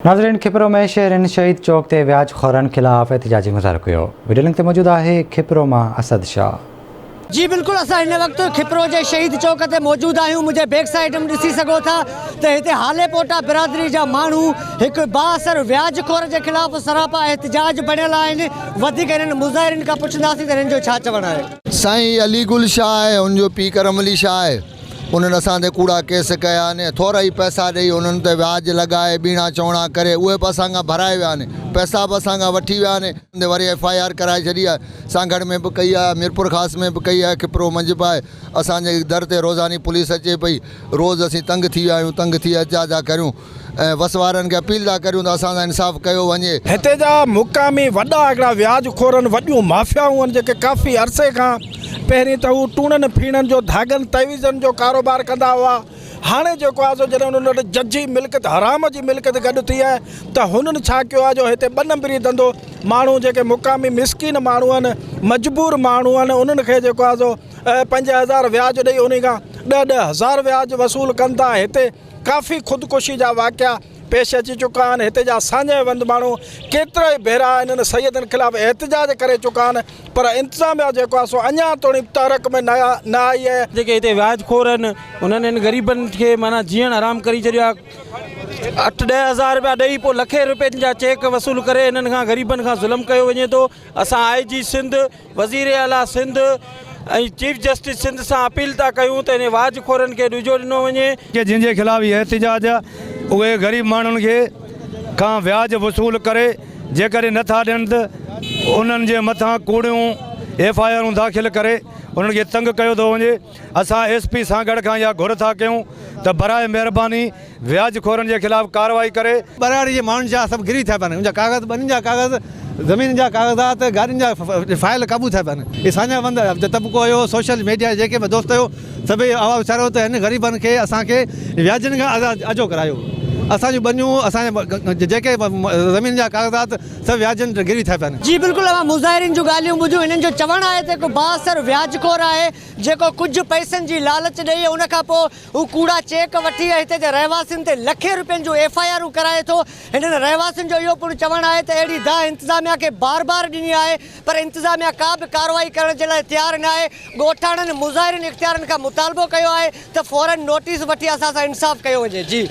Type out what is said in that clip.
ناظرين کپرو ۾ شهرين شهيد چوڪ تي وياج خورن خلاف احتجاجي مظاهرو ڪيو وڊيو لنڪ تي موجود آهي کپرو مان اسد شاهه. جي بلڪل اسان هن وقت کپرو جي شهيد چوڪ تي موجود آهيون منهنجي بيڪ سائيڊ م ڏسي سگهو ٿا ته هتي هاليپوٽا برادري جا ماڻهو هڪ بااثر وياج خور جي خلاف سراپا احتجاج بڻيل آهن وڌيڪ هنن مظاهرين کان پڇنداسين ته هنن جو ڇا چوڻ آهي. سائين علي گل شاهه آهي ان جو پيء ڪرم علي شاهه آهي. انهن اسان تي ڪوڙا ڪيس ڪيا آهن ۽ ٿورا ئي پئسا ڏئي انهن تي وياج لڳائي ٻيڻا چوڻا ڪري اهي به اسان کان ڀرائي ويا آهن پئسا به اسان کان وٺي ويا آهن وري ايف I R ڪرائي ڇڏي آهي سانگهڙ ۾ به ڪئي آهي ميرپورخاص ۾ به ڪئي آهي کپرو منجهه به آهي اسان جي در تي روزاني پوليس اچي پئي روز اسين تنگ ٿي ويا آهيون تنگ ٿي احتجاج ٿا ڪريون ۽ وس وارن کي اپيل ٿا ڪريون ته اسان سان انصاف ڪيو وڃي. هتي جا مقامي وڏا هڪڙا وياج خورن وڏيون مافيائون آهن جيڪي ڪافي عرصي کان پهرين ته هو ٽوڻن ڦيڻن جو ڌاڳن تعويذن جو ڪاروبار ڪندا هئا هاڻي جيڪو آهي سو جڏهن انهن وٽ ججهي ملڪيت حرام جي ملڪيت گڏ ٿي آهي ته هنن ڇا ڪيو آهي جو هتي ٻه نمبري ڌنڌو ماڻهو جيڪي مقامي مسڪين ماڻهو آهن مجبور ماڻهو آهن انهن کي جيڪو آهي سو 5000 وياج ڏئي انهي کان ڏهه 10,000 وياج وصول ڪن ٿا هتي ڪافي خودڪشي جا واقعا پيش اچي چڪا آهن، هتي جا ساڃاهه وند ماڻهو ڪيترائي ڀيرا انهن سيدن خلاف احتجاج ڪري چڪا آهن پر انتظاميا جيڪو آهي سو اڃا توڻي تحرڪ ۾ نه آئي آهي. جيڪي هتي وياج خور آهن انهن هن غريبن کي معنيٰ جيئڻ حرام ڪري ڇڏيو آهي اٺ ڏهه هزار رپيا ڏئي پوء لکين رپين جا چيڪ وصول ڪري هنن کان غريبن کان ظلم ڪيو وڃي ٿو اسان آء جي سنڌ وزير اعليٰ سنڌ ۽ چيف جسٽس سنڌ سان اپيل ٿا ڪيون ته انهي واج خورن کي ڏوجهو ڏنو وڃي. جن جي خلاف هي احتجاج آهي اهي غريب ماڻهن کي کان وياج وصول ڪري جيڪڏهن نه ٿا ڏين ته انهن جي مٿان ڪوڙيون ايف I آرون داخل ڪري انهن کي تنگ ڪيو ٿو وڃي اسان ايس پي سانگهڙ کان اها گهر ٿا ڪيون ته براء مهرباني وياج خورن جي خلاف ڪارروائي ڪري. ٻهراڙي جي ماڻهن جا سڀ گري ٿيا پيا آهن، ان جا ڪاغذ، ٻنين جا ڪاغذ، زمينن جا ڪاغذات، گاڏين جا فائل قابو ٿيا پيا آهن. هي ساڃاهه وند جو طبقو هيو، سوشل ميڊيا جا جيڪي به دوست هيو، سڀئي آواز اٿاريو ته هن غريبن کي اسان کي وياجن کان آزاد آجو ڪرايو. اسان جون ٻنيون، اسان جا جيڪي به زمينن جا ڪاغذات سڀ وياجن تي گروي ٿيا پيا آهن. جي بلڪل اوهان مظاهرين جون ڳالهيون ٻڌيون، هنن جو چوڻ آهي ته هڪ بااثر وياج خور آهي جيڪو ڪجهه پئسن جي لالچ ڏئي ان کان پوء هو ڪوڙا چيڪ وٺي ۽ هتي جي رهواسين تي لکين روپين جون ايف I آرون ڪرائي ٿو. هنن رهواسين جو اهو پڻ چوڻ آهي ته اهڙي دانهن انتظاميا کي بار بار ڏني آهي پر انتظاميا ڪا به ڪارروائي ڪرڻ جي لاء تيار ناهي. ڳوٺاڻن مظاهرين اختيارين کان مطالبو ڪيو آهي ته فورن نوٽيس وٺي اسان سان انصاف ڪيو وڃي. جي.